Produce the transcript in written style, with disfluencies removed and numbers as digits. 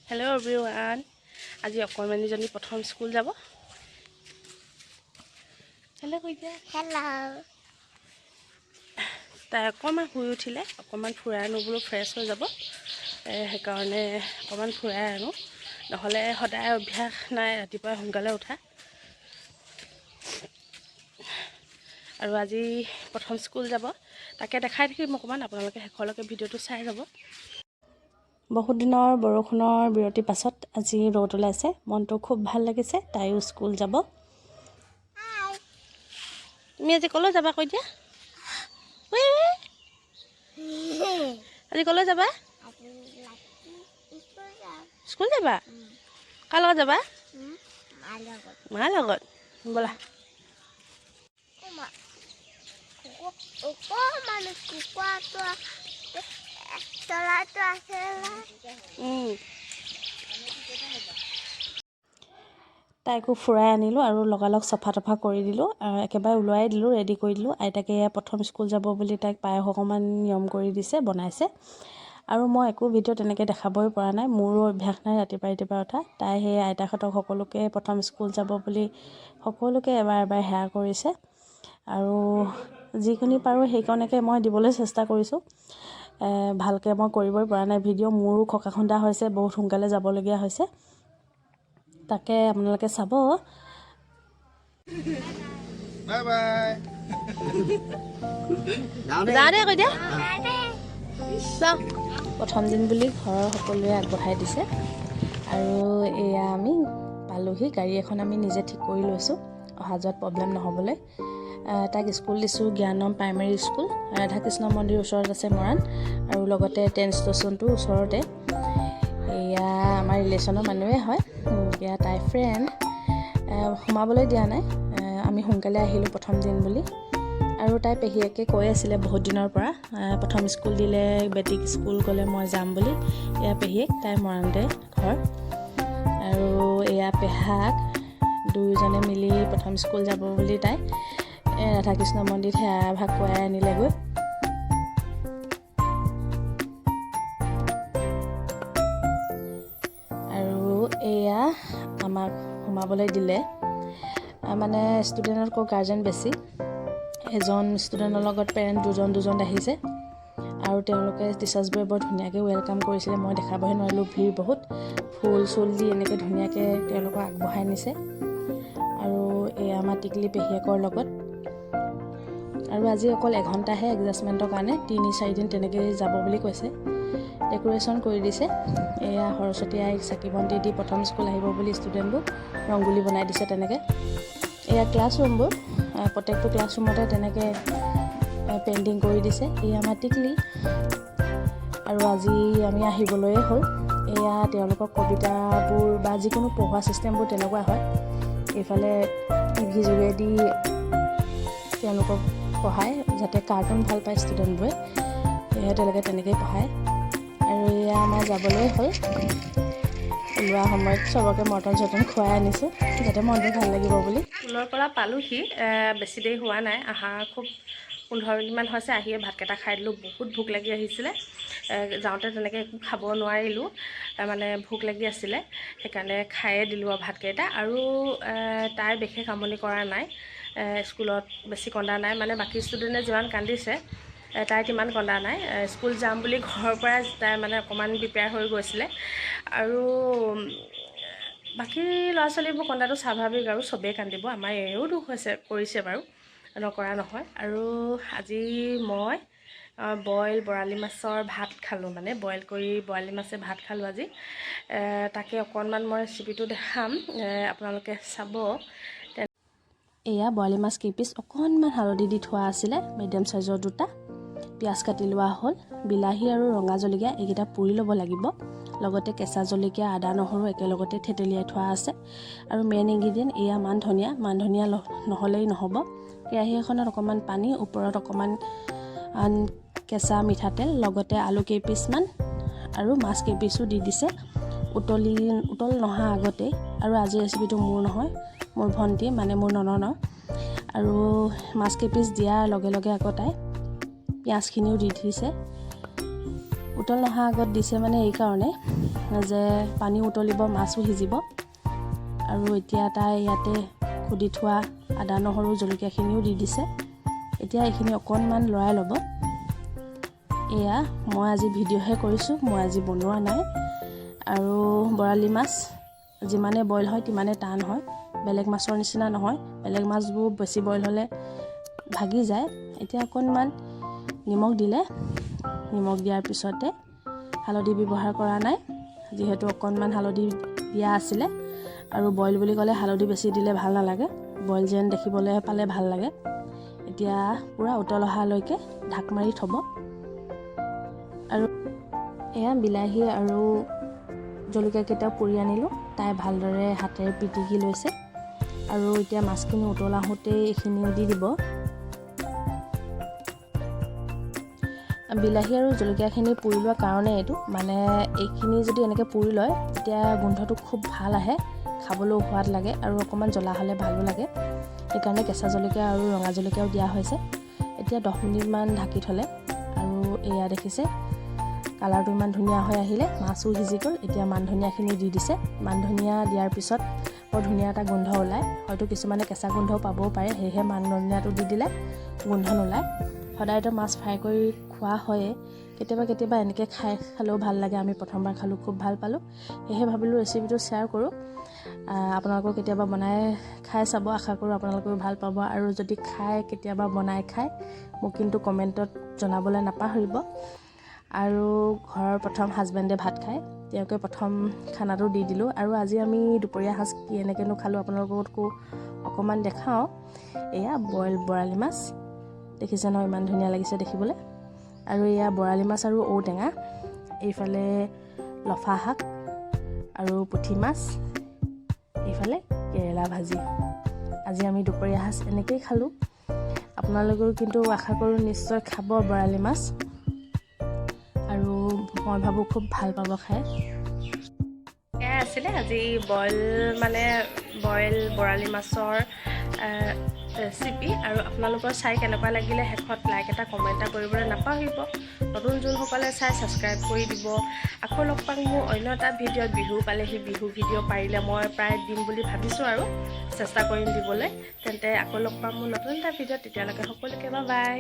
Hello' everyone, আজি অকণমানিজনী প্ৰথম school যাব। হেল্ল' কৈ দিয়া। হেল্ল'। তাই অকণমান শুই উঠিলে, অকণমান ফুৰাই আনো বোলো, ফ্ৰেছ হৈ যাব। সেইকাৰণে অকণমান ফুৰাই আনো, নহ'লে সদায় অভ্যাস নাই ৰাতিপুৱাই সোনকালে উঠা। আৰু আজি প্ৰথম স্কুল যাব, তাকে দেখাই থাকিম অকণমান, আপোনালোকে শেষলৈকে ভিডিঅ'টো চাই যাব। বহুত দিনৰ বৰষুণৰ বিৰতিৰ পাছত আজি ৰ'দ ওলাইছে, মনটো খুব ভাল লাগিছে। তাইও স্কুল যাব। তুমি আজি ক'লৈ যাবা কৈ দিয়া। ঐ, ঐ, আজি ক'লৈ যাবা? স্কুল যাবা? কাৰ লগত যাবা? মাৰ লগত। ব'লা। অকণমান কুকুৰাটো চৰাইটো আছে। তাইকো ফুৰাই আনিলোঁ আৰু লগালগ চফা তফা কৰি দিলোঁ, একেবাৰে ওলাই দিলোঁ, ৰেডি কৰি দিলোঁ। আইতাকে এয়া প্ৰথম স্কুল যাব বুলি তাইক পায়স অকণমান নিয়ম কৰি দিছে, বনাইছে। আৰু মই একো ভিডিঅ' তেনেকৈ দেখাবই পৰা নাই, মোৰো অভ্যাস নাই ৰাতিপুৱা ৰাতিপুৱা উঠা। তাই সেই আইতাকহঁতক সকলোকে প্ৰথম স্কুল যাব বুলি সকলোকে এবাৰ এবাৰ সেৱা কৰিছে। আৰু যিখিনি পাৰোঁ সেইকণকে মই দিবলৈ চেষ্টা কৰিছোঁ। ভালকৈ মই কৰিবই পৰা নাই ভিডিঅ', মোৰো খকা খুন্দা হৈছে, বহুত সোনকালে যাবলগীয়া হৈছে। তাকে আপোনালোকে চাব। Bye bye. যাওঁ দেই কৈ দিয়া, যাওঁ। প্ৰথম দিন বুলি ঘৰৰ সকলোৱে আগবঢ়াই দিছে। আৰু এয়া আমি পালোহি, গাড়ী এখন আমি নিজে ঠিক কৰি লৈছোঁ অহা যোৱাত প্ৰব্লেম নহ'বলৈ। তাইক স্কুল দিছোঁ জ্ঞানম প্ৰাইমেৰী স্কুল, ৰাধাকৃষ্ণ মন্দিৰ ওচৰত আছে মৰাণ, আৰু লগতে ট্ৰেইন ষ্টেচনটো ওচৰতে। এয়া আমাৰ ৰিলেশ্যনৰ মানুহে হয়, এয়া তাইৰ ফ্ৰেণ্ড। সোমাবলৈ দিয়া নাই, আমি সোনকালে আহিলোঁ প্ৰথম দিন বুলি। আৰু তাই পেহীয়েকে কৈ আছিলে বহুত দিনৰ পৰা, প্ৰথম স্কুল দিলে বেটিক স্কুল গ'লে মই যাম বুলি। এয়া পেহীয়েক, তাই মৰাণতে ঘৰ। আৰু এয়া পেহাক, দুয়োজনে মিলি প্ৰথম স্কুল যাব বুলি তাই ৰাধাকৃষ্ণ মন্দিৰত সেৱা ভাগ কৰাই আনিলেগৈ। আৰু এয়া আমাক সোমাবলৈ দিলে, মানে ষ্টুডেণ্টতকৈ গাৰ্জেন বেছি, এজন ষ্টুডেণ্টৰ লগত পেৰেণ্ট দুজন দুজন আহিছে। আৰু তেওঁলোকে টিচাৰ্ছবোৰে বৰ ধুনীয়াকৈ welcome কৰিছিলে, মই দেখাবহে নোৱাৰিলোঁ, ভিৰ বহুত। ফুল চুল দি এনেকৈ ধুনীয়াকৈ তেওঁলোকক আগবঢ়াই নিছে। আৰু এয়া আমাৰ টিকলি পেহীয়েকৰ লগত। আৰু আজি অকল এঘণ্টাহে এডজাষ্টমেণ্টৰ কাৰণে, 3-4 দিন তেনেকেই যাব বুলি কৈছে। ডেক'ৰেশ্যন কৰি দিছে। এয়া সৰস্বতী আইক চাকি বন্তি দি প্ৰথম স্কুল আহিব বুলি ষ্টুডেণ্টবোৰ ৰংগোলী বনাই দিছে তেনেকৈ। এয়া ক্লাছৰুমবোৰ, প্ৰত্যেকটো ক্লাছৰুমতে তেনেকৈ পেইণ্টিং কৰি দিছে। এয়া আমাৰ টিকলি। আৰু আজি আমি আহিবলৈয়ে হ'ল। এয়া তেওঁলোকৰ কবিতাবোৰ বা যিকোনো পঢ়োৱা ছিষ্টেমবোৰ তেনেকুৱা হয়। এইফালে টিভি যোগেদি তেওঁলোকক পঢ়ায়, যাতে কাৰ্টুন ভাল পায় ষ্টুডেণ্টবোৰে, সেয়েহে তেওঁলোকে তেনেকেই পঢ়ায়। আৰু এয়া আমাৰ যাবলৈ হ'ল। ওলোৱা সময়ত চবকে মৰ্টন চৰ্টন খুৱাই আনিছোঁ, যাতে মনটো ভাল লাগিব বুলি। স্কুলৰ পৰা পালোহি, বেছি দেৰি হোৱা নাই, আহা খুব 15 মিনিটমান হৈছে। আহিয়ে ভাতকেইটা খাই দিলোঁ, বহুত ভোক লাগি আহিছিলে। যাওঁতে তেনেকৈ একো খাব নোৱাৰিলোঁ, মানে ভোক লাগি আছিলে, সেইকাৰণে খায়ে দিলোঁ আৰু ভাতকেইটা। আৰু তাই বিশেষ আমনি কৰা নাই, স্কুলত বেছি কন্দা নাই, মানে বাকী ষ্টুডেণ্টে যিমান কান্দিছে তাই তিমান কন্দা নাই। স্কুল যাম বুলি ঘৰৰ পৰাই তাই মানে অকণমান প্ৰিপেয়াৰ হৈ গৈছিলে। আৰু বাকী ল'ৰা ছোৱালীবোৰ কন্দাটো স্বাভাৱিক আৰু চবেই কান্দিব, আমাৰ এও দুখ হৈছে কৰিছে বাৰু, নকৰা নহয়। আৰু আজি মই বইল বৰালি মাছৰ ভাত খালোঁ, মানে বইল কৰি বৰালি মাছে ভাত খালোঁ আজি। তাকে অকণমান মই ৰেচিপিটো দেখাম, আপোনালোকে চাব। এয়া বৰালি মাছ কেইপিচ অকণমান হালধি দি থোৱা আছিলে, মিডিয়াম চাইজৰ দুটা। পিঁয়াজ কাটি লোৱা হ'ল, বিলাহী আৰু ৰঙা জলকীয়া এইকেইটা পুৰি ল'ব লাগিব, লগতে কেঁচা জলকীয়া আদা নহৰু একেলগতে থেতেলিয়াই থোৱা আছে। আৰু মেইন ইনগ্ৰিডিয়েণ্ট এয়া মান ধনিয়া, মান ধনিয়া নহ'লেই নহ'ব। কেৰাহী এখনত অকণমান পানী, ওপৰত অকণমান কেঁচা মিঠাতেল, লগতে আলু কেইপিচমান আৰু মাছ কেইপিচো দি দিছে উতল নহা আগতে। আৰু আজিৰ ৰেচিপিটো মোৰ নহয়, মোৰ ভণ্টি মানে মোৰ ননদৰ। আৰু মাছ কেইপিচ দিয়াৰ লগে লগে আকৌ তাই পিঁয়াজখিনিও দি দিছে। উতল নহা আগত দিছে মানে এইকাৰণে যে পানী উতলিব, মাছো সিজিব। আৰু এতিয়া তাই ইয়াতে খুদি থোৱা আদা, নহৰু, জলকীয়াখিনিও দি দিছে। এতিয়া এইখিনি অকণমান লৰাই ল'ব। এয়া মই আজি ভিডিঅ'হে কৰিছোঁ, মই আজি বনোৱা নাই। আৰু বৰালি মাছ যিমানে বইল হয় তিমানে টান হয়, বেলেগ মাছৰ নিচিনা নহয়। বেলেগ মাছবোৰ বেছি বইল হ'লে ভাগি যায়। এতিয়া অকণমান নিমখ দিলে। নিমখ দিয়াৰ পিছতে হালধি ব্যৱহাৰ কৰা নাই, যিহেতু অকণমান হালধি দিয়া আছিলে। আৰু বইল বুলি ক'লে হালধি বেছি দিলে ভাল নালাগে, বইল যেন দেখিবলৈ পালে ভাল লাগে। এতিয়া পূৰা উতল অহালৈকে ঢাক মাৰি থ'ব। আৰু এয়া বিলাহী আৰু জলকীয়াকেইটাও পুৰি আনিলোঁ, তাই ভালদৰে হাতেৰে পিটিকি লৈছে। আৰু এতিয়া মাছখিনি উতল আহোঁতেই এইখিনি দি দিব। বিলাহী আৰু জলকীয়াখিনি পুৰি লোৱাৰ কাৰণে এইটো, মানে এইখিনি যদি এনেকৈ পুৰি লয় তেতিয়া গোন্ধটো খুব ভাল আহে, খাবলৈও সোৱাদ লাগে আৰু অকণমান জ্বলা হ'লে ভালো লাগে। সেইকাৰণে কেঁচা জলকীয়া আৰু ৰঙা জলকীয়াও দিয়া হৈছে। এতিয়া 10 মিনিটমান ঢাকি থ'লে। আৰু এয়া দেখিছে, কালাৰটো ইমান ধুনীয়া হৈ আহিলে, মাছো সিজি গ'ল। এতিয়া মান ধনিয়াখিনি দি দিছে। মান ধনিয়া দিয়াৰ পিছত বৰ ধুনীয়া এটা গোন্ধ ওলায়। হয়তো কিছুমানে কেঁচা গোন্ধও পাবও পাৰে, সেয়েহে মান ধনিয়াটো দি দিলে গোন্ধ নোলায়। সদায়তো মাছ ফ্ৰাই কৰি খোৱা হয়েই, কেতিয়াবা কেতিয়াবা এনেকৈ খালেও ভাল লাগে। আমি প্ৰথমবাৰ খালোঁ, খুব ভাল পালোঁ, সেয়েহে ভাবিলোঁ ৰেচিপিটো শ্বেয়াৰ কৰোঁ। আপোনালোকেও কেতিয়াবা বনাই খাই চাব, আশা কৰোঁ আপোনালোকেও ভাল পাব। আৰু যদি খাই, কেতিয়াবা বনাই খায়, মোক কিন্তু কমেণ্টত জনাবলৈ নাপাহৰিব। আৰু ঘৰৰ প্ৰথম হাজবেণ্ডে ভাত খায়, তেওঁকে প্ৰথম খানাটো দি দিলোঁ। আৰু আজি আমি দুপৰীয়া সাঁজ কেনেকৈনো খালোঁ আপোনালোককো অকণমান দেখাওঁ। এয়া বইল বৰালি মাছ, দেখিছে নহয়, ইমান ধুনীয়া লাগিছে দেখিবলৈ। আৰু এয়া বৰালি মাছ আৰু ঔটেঙা, এইফালে লফা শাক আৰু পুঠি মাছ, এইফালে কেৰেলা ভাজি। আজি আমি দুপৰীয়া সাঁজ এনেকেই খালোঁ। আপোনালোকেও কিন্তু আশা কৰোঁ নিশ্চয় খাব বৰালি মাছ আৰু মই ভাবোঁ খুব ভাল পাব খাই। এয়াই আছিলে আজি বইল, মানে বইল বৰালি মাছৰ ৰেচিপি। আৰু আপোনালোকৰ চাই কেনেকুৱা লাগিলে শেষত লাইক এটা, কমেণ্ট এটা কৰিবলৈ নাপাহৰিব। নতুন যোনসকলে চাই, ছাবস্ক্ৰাইব কৰি দিব। আকৌ লগ পাম মোৰ অন্য এটা ভিডিঅ'ত। বিহু পালেহি, বিহু ভিডিঅ' পাৰিলে মই প্ৰায় দিম বুলি ভাবিছোঁ আৰু চেষ্টা কৰিম দিবলৈ। তেন্তে আকৌ লগ পাম মোৰ নতুন এটা ভিডিঅ'ত। তেতিয়ালৈকে সকলোকে বাই বাই।